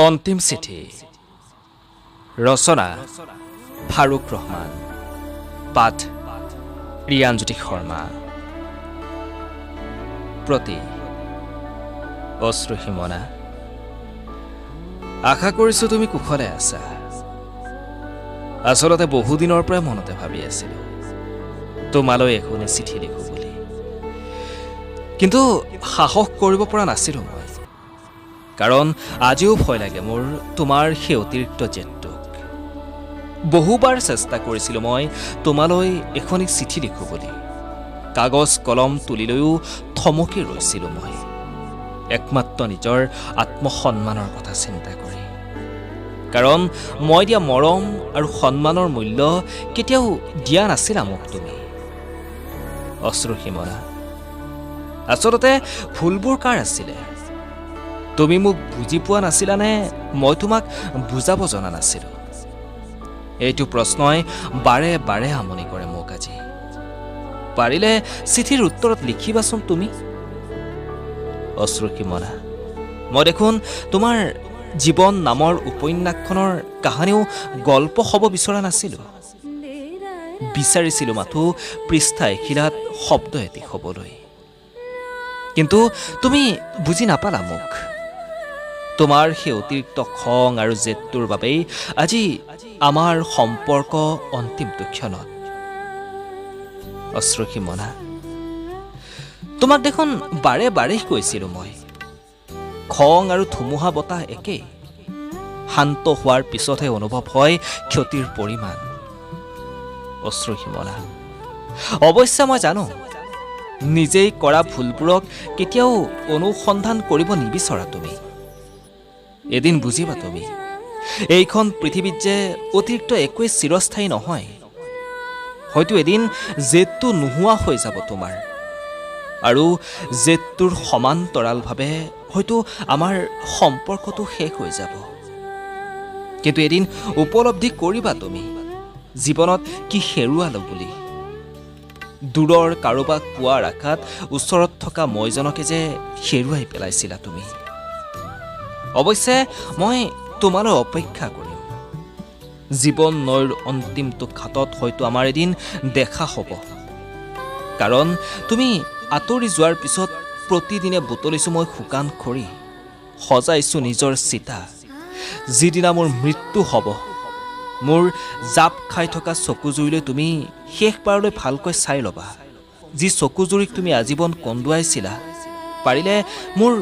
অন্তিম চিঠি। ৰচনা ফাৰুক ৰহমান, পাঠ ৰিয়ানজ্যোতি শৰ্মা। প্ৰতি অশ্ৰুসীমনা, আশা কৰিছোঁ তুমি কুশলে আছা। আচলতে বহুদিনৰ পৰাই মনতে ভাবি আছিলোঁ তোমালৈ এখনি চিঠি লিখোঁ বুলি, কিন্তু সাহস কৰিব পৰা নাছিলোঁ মই। কাৰণ আজিও ভয় লাগে মোৰ তোমাৰ সেই অতিৰিক্ত জেদটোক। বহুবাৰ চেষ্টা কৰিছিলোঁ মই তোমালৈ এখনি চিঠি লিখোঁ বুলি। কাগজ কলম তুলি লৈও থমকি ৰৈছিলোঁ মই, একমাত্ৰ নিজৰ আত্মসন্মানৰ কথা চিন্তা কৰি। কাৰণ মই দিয়া মৰম আৰু সন্মানৰ মূল্য কেতিয়াও দিয়া নাছিলা মোক তুমি। অশ্ৰুসীমনা, আচলতে ভুলবোৰ কাৰ আছিলে? তুমি মোক বুজি পোৱা নাছিলানে মই তোমাক বুজাব জনা নাছিলোঁ? এইটো প্ৰশ্নই বাৰে বাৰে আমনি কৰে মোক আজি। পাৰিলে চিঠিৰ উত্তৰত লিখিবাচোন তুমি। অশ্ৰুসীমনা, মই দেখোন তোমাৰ জীৱন নামৰ উপন্যাসখনৰ কাহানিও গল্প হ'ব বিচৰা নাছিলোঁ। বিচাৰিছিলোঁ মাথো পৃষ্ঠা এখিলাত শব্দ এটি হ'বলৈ। কিন্তু তুমি বুজি নাপালা মোক। তোমাৰ সেই অতিৰিক্ত খং আৰু জেদটোৰ বাবেই আজি আমাৰ সম্পৰ্ক অন্তিমটো ক্ষণত। অশ্ৰুসীমনা, তোমাক দেখোন বাৰে বাৰে কৈছিলোঁ মই, খং আৰু ধুমুহা বতাহ একেই। শান্ত হোৱাৰ পিছতহে অনুভৱ হয় ক্ষতিৰ পৰিমাণ। অশ্ৰুসীমনা, অৱশ্যে মই জানো নিজেই কৰা ভুলবোৰক কেতিয়াও অনুসন্ধান কৰিব নিবিচৰা তুমি। এদিন বুজিবা তুমি, এইখন পৃথিৱীত যে অতিৰিক্ত একোৱেই চিৰস্থায়ী নহয়। হয়তো এদিন জেদটো নোহোৱা হৈ যাব তোমাৰ, আৰু জেদটোৰ সমান্তৰালভাৱে হয়তো আমাৰ সম্পৰ্কটো শেষ হৈ যাব। কিন্তু এদিন উপলব্ধি কৰিবা তুমি জীৱনত কি হেৰুৱালো বুলি। দূৰৰ কাৰোবাক পোৱাৰ আশাত ওচৰত থকা মইজনকে যে হেৰুৱাই পেলাইছিলা তুমি। অৱশ্যে মই তোমালৈ অপেক্ষা কৰিম। জীৱন নৈৰ অন্তিমটো ঘাটত হয়তো আমাৰ এদিন দেখা হ'ব। কাৰণ তুমি আঁতৰি যোৱাৰ পিছত প্ৰতিদিনে বুটলিছোঁ মই শুকান খৰি, সজাইছোঁ নিজৰ চিতা। যিদিনা মোৰ মৃত্যু হ'ব, মোৰ জাপ খাই থকা চকুজুৰিলৈ তুমি শেষবাৰলৈ ভালকৈ চাই ল'বা। যি চকুজুৰিক তুমি আজীৱন কন্দুৱাইছিলা, পাৰিলে মোৰ